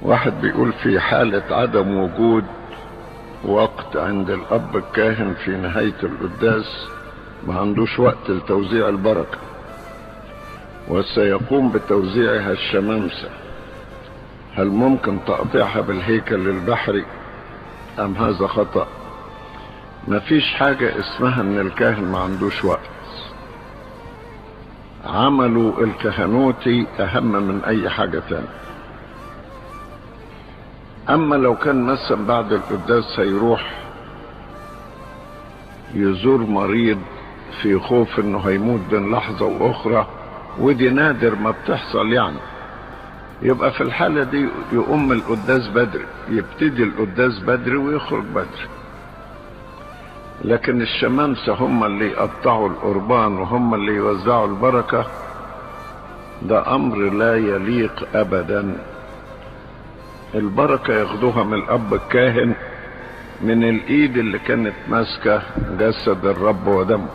واحد بيقول في حالة عدم وجود وقت عند الأب الكاهن في نهاية القداس، ما عندوش وقت لتوزيع البركة، وسيقوم بتوزيعها الشمامسة، هل ممكن تقطيعها بالهيكل البحري أم هذا خطأ؟ ما فيش حاجة اسمها ان الكاهن ما عندوش وقت. عمله الكهنوتي أهم من أي حاجة تانية. أما لو كان مثلا بعد القداس هيروح يزور مريض في خوف انه هيموت بين لحظة وأخرى، ودي نادر ما بتحصل يعني، يبقى في الحالة دي يقوم القداس بدري، يبتدي القداس بدري ويخرج بدري. لكن الشمامسة هم اللي يقطعوا القربان وهم اللي يوزعوا البركة، ده أمر لا يليق أبدا. البركة ياخدوها من الأب الكاهن، من الإيد اللي كانت ماسكة جسد الرب ودمه.